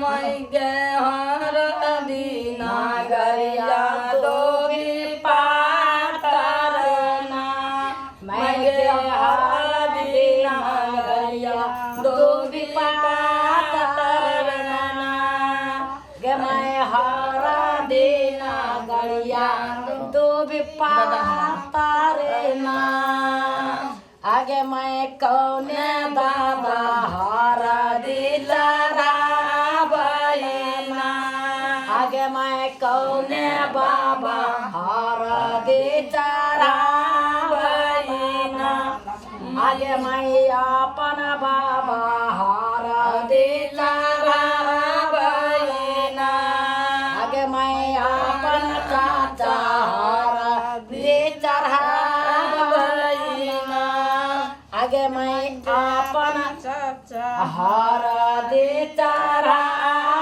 गे हर दीना गरिया दोबी पातर ना मैं गे हर दीना गरिया दोबी पातर ना गे मैं हर दीना गरिया दोबी पातर ना आगे मैं कौने दादा हर दिला बयना आगे मैं कौने बाबा हर दिचरा बयना आगे मैं अपन बाबा हर दिचरा बयना आगे मैं अपन चाचा हर दिचरा बयना आगे मैं अपन चाचा हर दिचरा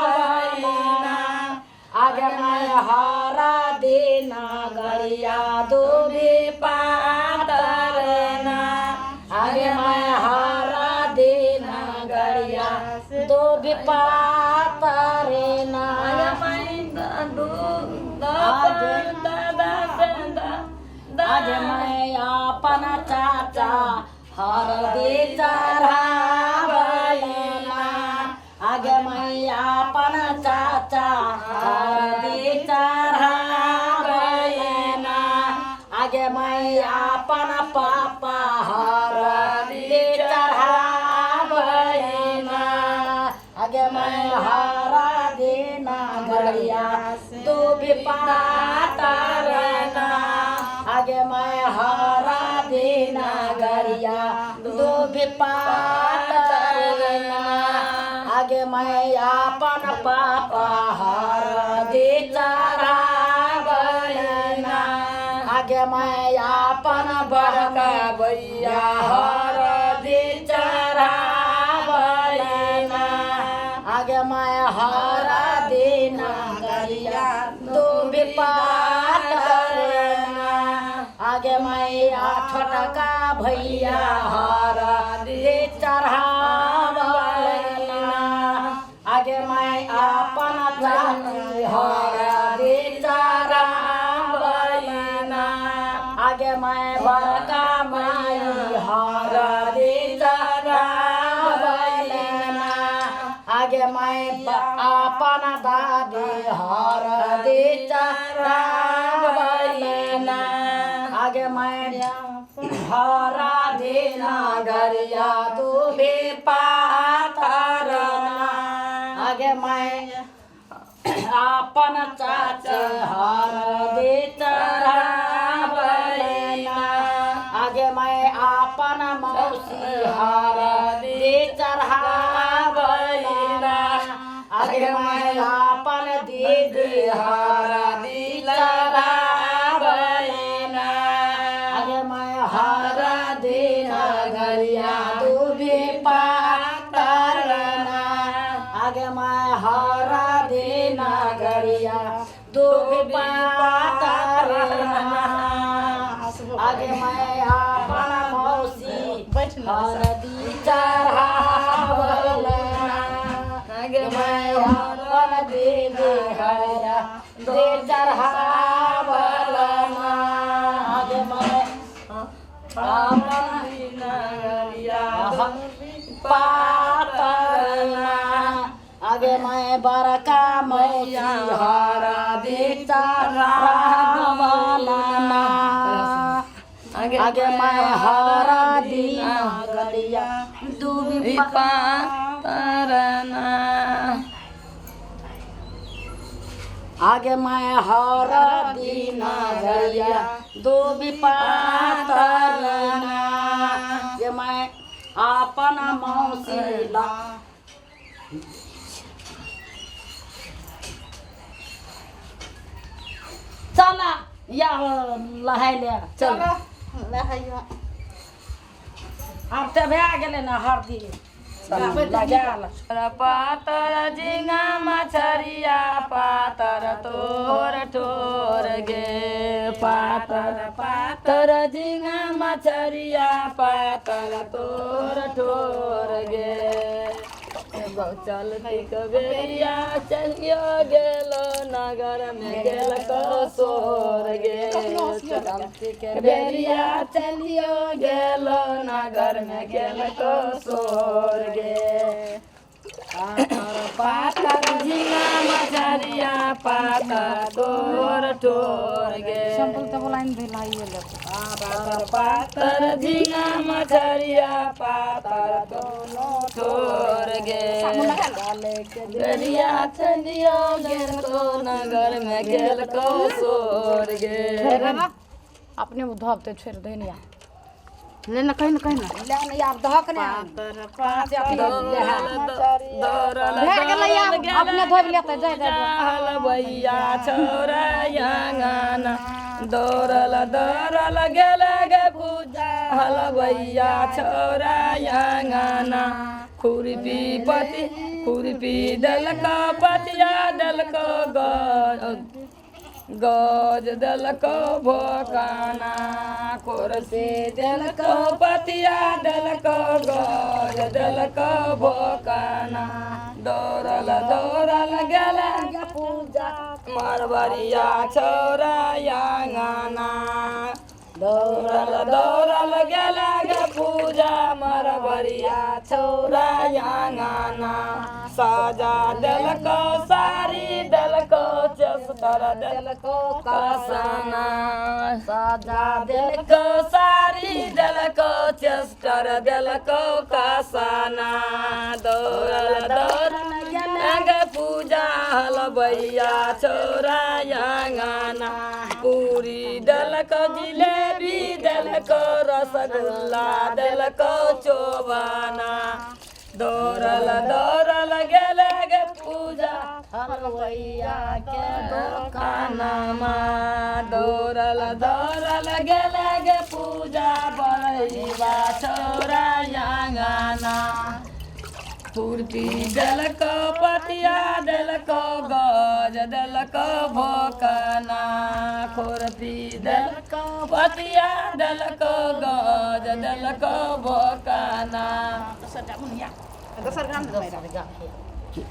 बयना आगे मैं हर दिना गरिया दुबी पातर ना आगे मैं हर दिना गरिया दुबी पातर ना आगे मैं अपन चाचा हर दिचरा बयना आगे मैं अपन चाचा हर दिचरा बयना आगे मैं अपन पापा हर दिचरा बयना आगे मैं हर दिना गरिया दुबी पातर ना आगे मैं हर दिना गरिया दुबी पातर ना आगे मैं अपन पापा हर दिचरा बयना आगे मैं अपन बड़का भैया हर दिचरा बयना आगे मैं हर दिना गरिया दुबी पातर ना आगे मैं छोटका भैया हर दिचरा बयना आगे मैं अपन चाची हर दिचरा बयना आगे मैं बड़का माई हर दिचरा बयना आगे मैं अपन दादी हर दिचरा बयना आगे मैं हर दिना गरिया दुबी पातर ना आगे मैं अपन चाची हर दिचरा बयना आगे मैं अपन मौसी हर दिचरा बयना आगे मैं अपन दीदी हर दिचरा बयना आगे मैं हर दिना गरिया दुबी पातर ना आगे मैं हर दिना गरिया दुबी पातर ना आगे मैं अपन मौसी बैठ न हर चढ़ावलना आगे मैं अपन दीदी हर दे चढ़ावलना आगे मैं अपन पातरना आगे मैं बड़का मौसी हर दे चढ़ावलना आगे मैं हर दिना गरिया दुबी पातरना आगे मैं हर दिना गरिया दुबी पातरना ये मैं अपन मौसी ला चल या लहाय ले चल लहाइयो आब तऽ भए गेलै ने हरदी लगायल पातर झिंगा मछरिया पातर तोर ठोर गे पातर पातर झिंगा मछरिया पातर तोर ठोर गे चलती कबेरिया चलियो गेलो नगर में गेल सोर गे। चलती के बेरिया चलियो गेलो नगर में गेल सोर गे। पातर पातर झिंगा मछरिया पातर तोर ठोर गे। सैंपल तऽ लाइन भेलाइए लेतै। पातर पातर झिंगा मछरिया पातर दोनो ठोर गे। बेरिया चलियो गेल को नगर में गेल को सोर गे। अपने ओ धोबते छोड़ि दही ने ले ने, कहीं ने, कहीं ने ले ने, आब दहक ने। दौड़ल भए गेलै आब, अपने धोबि लेतै, जाय जाय। हलवैया छौरा आंगना दौड़ल दौड़ल गेल गे पूजा हलवैया छौरा आंगना। खुरपी पति खुरपी देलक पतिया देलक गज गज देलक भोकाना। कुर्सी देलक पतिया देलक गज देलक भोकाना। दौड़ल दौड़ल गेल पूजा मरबरिया छौरा आंगना। दौड़ल दौड़ल गेल गे पूजा मरबरिया छौरा आंगना। साजा देलक साड़ी देलक चस्तर देलक कसना। सजा देलक साड़ी देलक चस्तर देलक कसना। दौड़ल दौड़ल गे पूजा हलबैया छौरा आंगना। पूरी देलक जिलेबी देलक रसगुल्ला देलक चोबाना। दौड़ल दौड़ल गेल गे पूजा हलवैया के दोकानमा। दौड़ल दौड़ल गेल गे पूजा बरैबा छौरा आंगना। खुरपी देलक पतिया देलक गज देलक भोकना। खुरपी देलक पतिया देलक गज देलक भोकना। दोसर गाम। दोसर गाम।